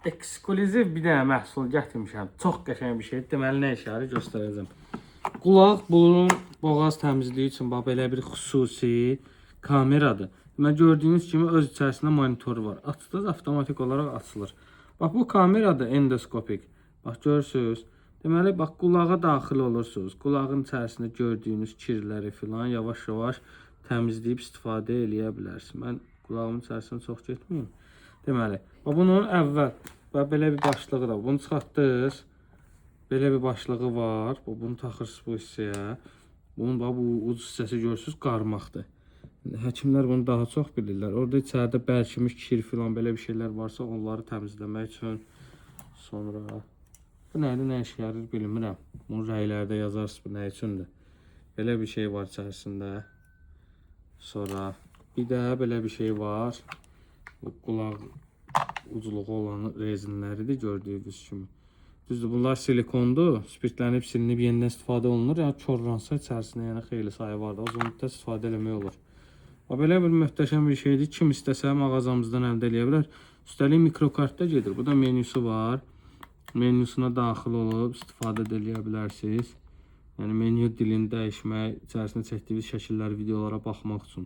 Ekskluziv bir dənə məhsul gətirmişəm. Çox qəşəng bir şeydir. Deməli nə işə yarayır göstərəcəm. Qulaq, burun, boğaz təmizliyi üçün bax belə bir xüsusi kameradır. Deməli gördüyünüz kimi öz içərisində monitoru var. Açdınız, avtomatik olaraq açılır. Bax bu kameradır endoskopik. Bax görürsüz. Deməli bax qulağa daxil olursunuz. Qulağın içərisində gördüyünüz kirləri filan yavaş-yavaş təmizləyib istifadə eləyə bilərsiniz. Mən qulağımın içərisinə çox getməyim. Deməli, bax bunun əvvəl bax belə bir başlığı da. Bunu çıxartdınız. Belə bir başlığı var. Bu bunu taxırsınız bu hissəyə. Bunun bax bu uc hissəsi görürsüz qarmaqdır. Həkimlər bunu daha çox bilirlər. Orada içəridə bərkimiş kir filan belə bir şeylər varsa onları təmizləmək üçün sonra bu nədir, nə işə yarar bilmirəm. Bunu rəylərdə yazarsınız bu nə üçündür. Belə bir şey var içərisində. Sonra bir də belə bir şey var. Bu qulaq ucluğu olan rezinləridir gördüyünüz kimi. Düzdür, bunlar silikondur. Spirtlənib silinib yenidən istifadə olunur. Yəni korlansa içərisində yəni xeyli sayı var da. Uzun müddət istifadə eləmək olur. Bax belə bir möhtəşəm bir şeydir. Kim istəsə mağazamızdan əldə eləyə bilər. Üstəlik mikrokartda gedir. Bu da menüsü var. Menüsuna daxil olub istifadə də eləyə bilərsiniz. Yəni menyu dilini dəyişmək, içərisində çəkdiyiniz şəkillər, videolara baxmaq üçün.